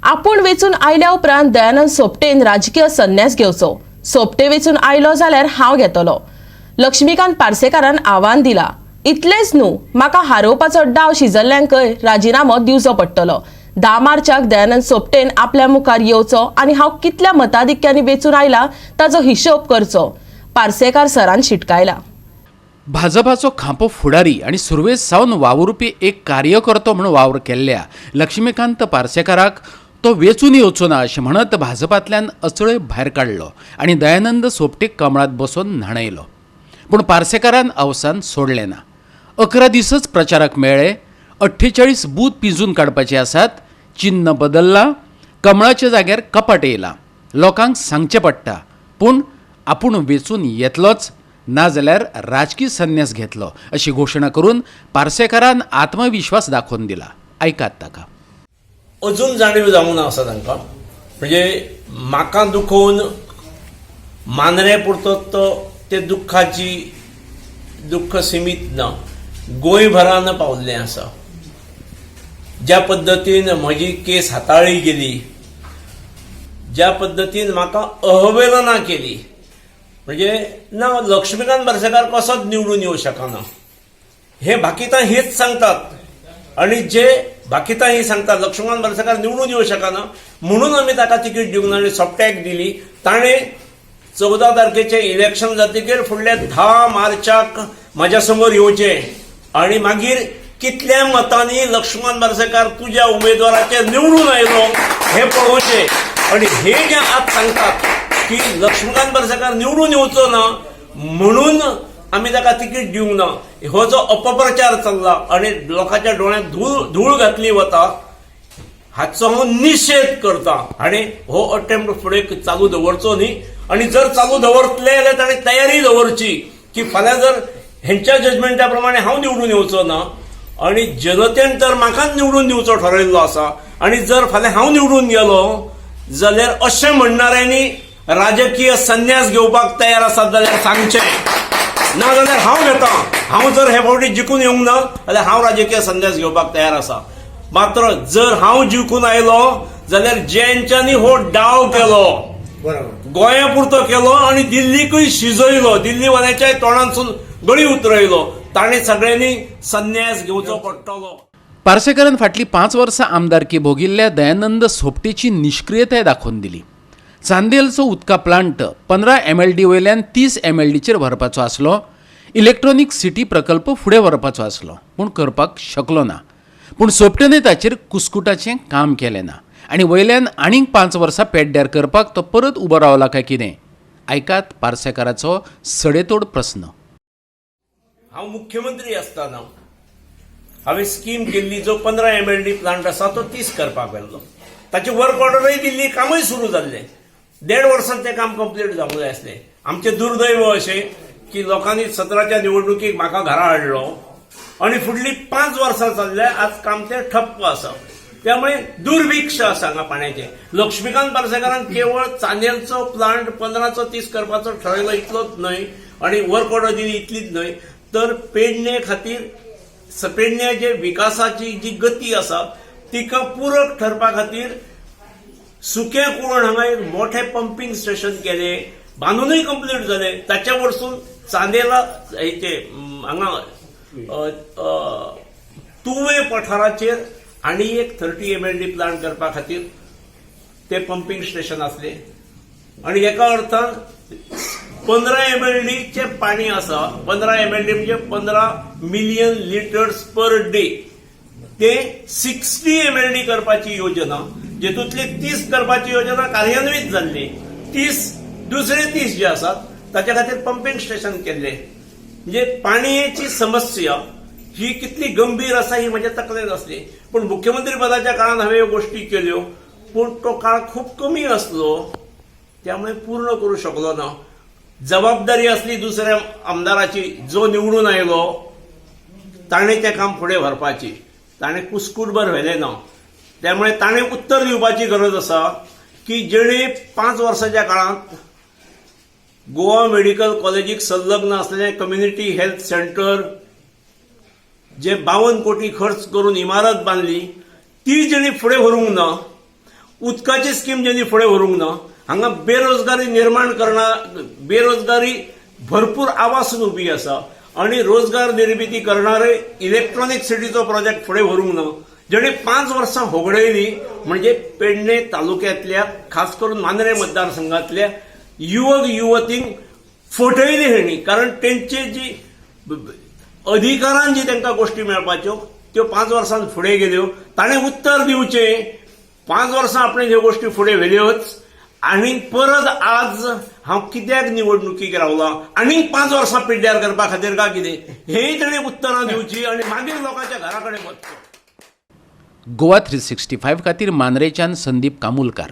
आपूण वेंचून आयल्या उपरांत दयानंद सोपटेन राजकीय संन्यास घेवचो. सोपटे वेंचून आयलो जाल्यार हांव घेतलो, लक्ष्मीकांत पार्सेकारान आव्हान दिला. इतलेंच न्हू, म्हाका हारोवपाचो डाव शिजल्ल्यांकय राजिनामो दिवचो पडटलो. 10 मार्चाक दयानंद सोपटेन आपल्या मुखार येवचो आनी हांव कितल्या मताधिक्यांनी वेंचून आयला ताचो हिशोब करचो, पार्सेकार सरान शिटकायला. भाजपाचो खांपो फुडारी आनी सुरवेक सावन वावुरपी एक कार्यकर्तो म्हूण वावर केल्ल्या लक्ष्मीकांत पार्सेकाराक तो वेंचून येवचो ना अशें म्हणत भाजपांतल्यान अचळय भायर काडलो आनी दयानंद सोपटेक कमळात बसोवन न्हाणयलो. पूण पार्सेकारान अवसान सोडलें ना. 11 दिसच प्रचाराक मेळ्ळे. 48 बूथ पिंजून काडपाचे आसात. चिन्न बदल्लां, कमळाच्या जाग्यार कपाट येयलां, लोकांक सांगचें पडटा, पूण आपूण वेंचून येतलोच, नाजाल्यार राजकी संन्यास घेतलो अशी घोशणा करून पार्सेकारान आत्मविश्वास दाखोवन दिला. आयकात ताका. अजून जाणीव जावंक ना आसा तांकां. म्हणजे म्हाका दुखोवन मांद्रे पुरतो तो ते दुख्खाची दुख्ख सिमीत ना, गोंयभरान पावल्लें आसा. ज्या पद्दतीन म्हजी केस हाताळ्ळी गेली, ज्या पद्दतीन म्हाका अवहेलना केली, म्हणजे ना लक्ष्मीकांत पार्सेकार कसोच निवडून येवं शकना हे भाकितां हेच सांगतात. आणि जे भाकितां ही सांगतात, लक्ष्मीकांत पार्सेकार निवडून येवं शकना म्हणून आमी ताका तिकीट दिवंक ना आनी सोपट्याक दिली, ताणें 14 तारखेचें इलेक्शन जातकीर फुडल्या 10 मार्चाक म्हाज्या समोर येवचें आणि मागीर कितल्या मतांनी लक्ष्मण पार्सेकार तुज्या उमेदवाराचेर निवडून आयलो हें पळोवचें. आणि हे जे आज सांगतात की लक्ष्मीकांत पार्सेकार निवडून येवचो ना म्हणून आमी ताका तिकीट दिवंक ना, हो जो अपप्रचार चल्ला आणि लोकांच्या डोळ्यांत धूळ धूळ घातली वता, हाचो हांव निशेध करता. आणि हो अटेम्प्ट फुडें चालू दवरचो न्ही. आणि जर चालू दवरतले जाल्यार ताणें तयारी दवरची की फाल्यां जर हेंच्या जजमेंटा प्रमाणे हांव निवडून येवचो ना आणि जनतेन तर म्हाकाच निवडून दिवचो ठरयल्लो आसा, आणि जर फाल्यां हांव निवडून गेलो जाल्यार अशें म्हणणाऱ्यांनी राजकीय संन्यास घेवपाक तयार आसात जाल्यार सांगचें, ना जाल्यार हांव घेता. हांव जर हे फावटी जिखून येवंक ना जाल्यार हांव राजकीय संन्यास घेवपाक तयार आसा. मात्र जर हांव जिखून आयलो जाल्यार ज्यांच्यांनी हो डाव केलो, गोंया पुरतो केलो आणि दिल्लीकूय शिजयलो, दिल्लीवाल्याच्याय तोंडांतसून गळी उतरयलो, ताणें सगळ्यांनी संन्यास घेवचो पडटलो. पार्सेकारान फाटलीं 5 वर्सां आमदारकी भोगिल्ल्या दयानंद सोपटेची निश्क्रियताय दाखोवन दिली. चांदेलचो उदका प्लांट 15 एमएलडी वयल्यान 30 एमएलडीचेर व्हरपाचो आसलो. इलेक्ट्रॉनीक सिटी प्रकल्प फुडें व्हरपाचो आसलो, पूण करपाक शकलो ना. पूण सोपटेनय ताचेर कुस्कुटाचें काम केलें ना आनी वयल्यान आनीक 5 वर्सां पेड्ड्यार करपाक तो परत उबो रावला काय कितें? आयकात पार्सेकाराचो सडेतोड प्रस्न. हांव मुख्यमंत्री आसतना हांवें स्कीम केल्ली, जो 15 एमएलडी प्लांट आसा तो 30 करपाक व्हेल्लो. ताची वर्क ऑर्डरूय दिल्ली, कामूय सुरू जाल्लें. देड वर्सांत तें काम कंप्लीट जावंक जाय आसलें. आमचें दुर्दैव अशें की लोकांनी 17च्या निवडणुकीक म्हाका घरा हाडलो आनी फुडलीं 5 वर्सां चल्ल्या, आज काम तें ठप्प आसा. त्यामुळे दुर्भिक्ष आसा हांगा पाण्याचें. लक्ष्मीकांत पार्सेकारान केवळ चांदेलचो प्लांट 15चो 30 करपाचो ठरयलो इतलोच न्हय आनी वर्क ऑर्डर दिली इतलीच न्हय, तर पेडणे खातीर पेडणे जे विकासाची जी गती आसा तिका पूरक ठरपा खातीर सुकें कुळण हांगा एक मोठें पंपींग स्टेशन केलें, बांदूनय कंप्लीट जालें. ताच्या वरसून चांदेला हेचे हांगा अ, अ, तुवे पठाराचेर आनी एक 30 एमएलडी प्लांट करपा खातीर ते पंपींग स्टेशन आसले. आणि एका अर्थान 15 एमएलडीचे पाणी आसा, 15 एमएलडी म्हणजे 15 मिलियन लिटर्स पर डे, ते 60 एमएलडी करपाची योजना, जेतूंतली 30 करपाची योजना कार्यान्वित जाल्ली. 30, दुसरे 30 जे आसात ताच्या खातीर पंपींग स्टेशन केल्ले. म्हणजे पाणयेची समस्या ही कितली गंभीर आसा ही म्हज्या तकलेंत आसली. पूण मुख्यमंत्री पदाच्या काळात हांवें ह्यो गोश्टी केल्यो, पूण तो काळ खूब कमी आसलो, त्यामुळे पूर्ण करू शकलो ना. जबाबदारी आसली दुसऱ्या आमदाराची, जो निवडून आयलो ताणें तें काम फुडें व्हरपाची. ताणें कुस्कुटभर व्हेलें ना. त्यामुळे ताणें उत्तर दिवपाची गरज आसा की जेणे 5 वर्साच्या काळांत गोवा मेडिकल कॉलेजीक संलग्न असलेलें कम्युनिटी हेल्थ सेंटर जे 52 कोटी खर्च करून इमारत बांदली, ती जेणे फुडें व्हरूंक ना. उदकाची स्कीम जेणी फुडें व्हरूंक ना, हांगा बेरोजगारी निर्माण करना, बेरोजगारी भरपूर आवासून उबी आसा आनी रोजगार निर्मिती करणारे इलेक्ट्रॉनिक सिटीचो प्रोजेक्ट फुडें व्हरूंक ना, जेणे 5 वर्सां होगडयली. म्हणजे पेडणे तालुक्यांतल्या, खास करून मांद्रे मतदारसंघातल्या युवक युवतींक फटयली हेणी, कारण तेंचे जी अधिकारान जी तांकां गोश्टी मेळपाच्यो त्यो 5 वर्सां फुडें गेल्यो. ताणें उत्तर दिवचें, 5 वर्सां आपणे ह्यो गोश्टी फुडें व्हेल्योच आनी परत आज हांव कित्याक निवडणुकीक रावला, आनीक 5 वर्सां पिड्ड्यार करपा खातीर काय कितें, हेय ताणें उत्तरां दिवची आनी मागीर लोकांच्या घरा कडेन वचचो. गोवा 365 खातीर मांद्रेच्यान संदीप कामुलकार.